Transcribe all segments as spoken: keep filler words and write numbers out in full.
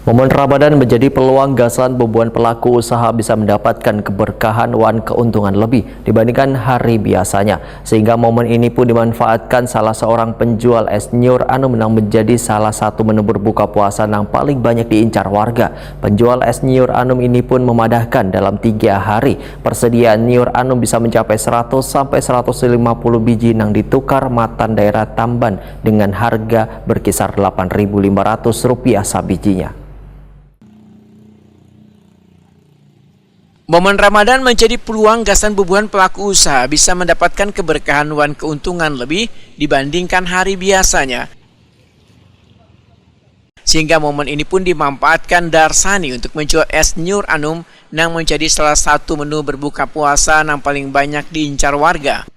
Momen Ramadan menjadi peluang gasan bubuhan pelaku usaha bisa mendapatkan keberkahan wan keuntungan lebih dibandingkan hari biasanya. Sehingga momen ini pun dimanfaatkan salah seorang penjual es nyiur anum nang menjadi salah satu menu berbuka puasa nang paling banyak diincar warga. Penjual es nyiur anum ini pun memadahkan dalam tiga hari, persediaan nyiur anum bisa mencapai seratus sampai seratus lima puluh biji nang ditukar matan daerah Tamban dengan harga berkisar delapan ribu lima ratus rupiah sabijinya. Momen Ramadan menjadi peluang gasan bubuhan pelaku usaha bisa mendapatkan keberkahan wan keuntungan lebih dibandingkan hari biasanya. Sehingga momen ini pun dimanfaatkan Darsani untuk menjual es nyiur anum nang menjadi salah satu menu berbuka puasa nang paling banyak diincar warga.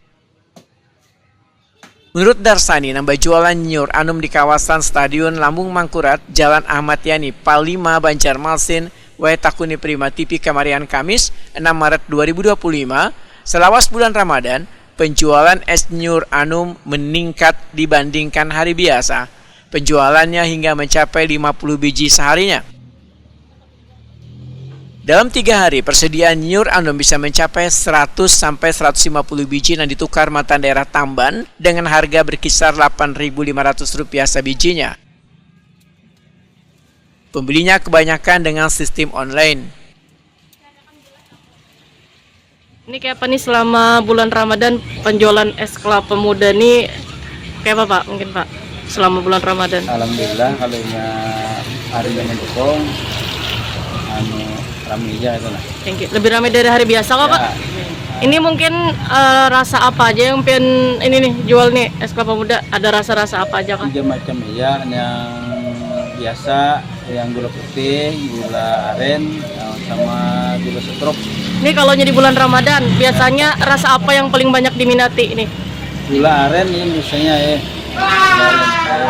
Menurut Darsani nang bajualan nyiur anum di kawasan Stadion Lambung Mangkurat, Jalan Ahmad Yani, Pal lima, Banjarmasin, wae takuni Prima T V kamarian Kamis, enam Maret dua ribu dua puluh lima, selawas bulan Ramadan, penjualan es nyiur anum meningkat dibandingkan hari biasa. Penjualannya hingga mencapai lima puluh biji seharinya. Dalam tiga hari, persediaan nyiur anum bisa mencapai seratus sampai seratus lima puluh biji nang ditukar matan daerah Tamban dengan harga berkisar delapan ribu lima ratus rupiah sabijinya. Pembelinya kebanyakan dengan sistem online. Ini kayak apa nih selama bulan Ramadan penjualan es kelapa muda nih kayak apa Pak? Mungkin Pak selama bulan Ramadan. Alhamdulillah kalau ini harinya mendukung anu rame aja itu lah. Thank you. Lebih rame dari hari biasa kok ya. Pak? Ini mungkin uh, rasa apa aja yang pian ini nih jual nih es kelapa muda? Ada rasa-rasa apa aja kah? Tiga macam iya, yang biasa, yang gula putih, gula aren, eh, sama gula setruk. Ini kalau jadi bulan Ramadan, biasanya rasa apa yang paling banyak diminati ini? Gula aren ini biasanya eh.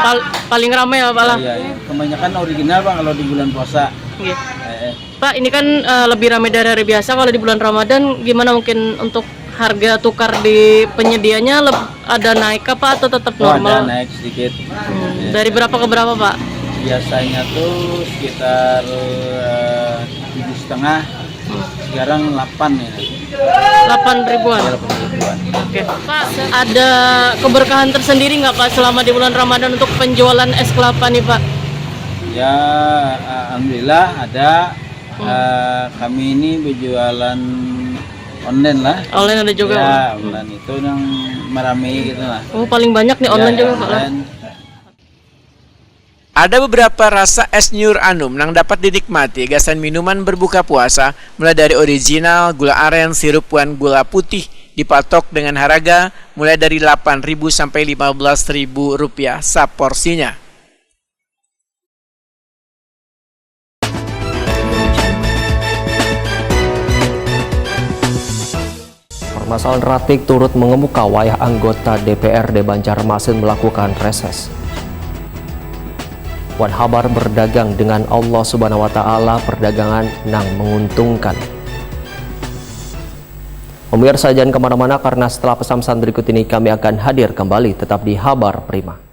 Pal paling ramai ya Pak lah? Iya, iya. Kebanyakan original Pak kalau di bulan puasa. Iya. Eh, eh. Pak, ini kan uh, lebih ramai dari hari biasa. Kalau di bulan Ramadan, gimana mungkin untuk harga tukar di penyedianya ada naik apa atau tetap normal? Oh, ada naik sedikit. Hmm, dari berapa ke berapa, Pak? Biasanya tuh sekitar eh, tujuh setengah. Hmm. Sekarang delapan ya. Delapan ribuan. Delapan ribuan. Oke, Pak, ada keberkahan tersendiri nggak, Pak, selama di bulan Ramadan untuk penjualan es kelapa nih, Pak? Ya, alhamdulillah ada. Hmm. Uh, kami ini berjualan online lah. Online ada juga. Ya, online itu yang merami gitu lah. Oh, paling banyak nih online ya, juga, Pak. Online. Ada beberapa rasa es nyur anum nang dapat dinikmati gasan minuman berbuka puasa, mulai dari original, gula aren, sirup, wan gula putih, dipatok dengan harga mulai dari delapan ribu sampai lima belas ribu rupiah saporsinya. Permasalahan Ratik turut mengemuka wayah anggota D P R D Banjarmasin melakukan reses. Wan habar berdagang dengan Allah Subhanahu wa Ta'ala perdagangan nang menguntungkan. Pemirsa, jangan kemana-mana karena setelah pesan-pesan berikut ini kami akan hadir kembali tetap di Habar Prima.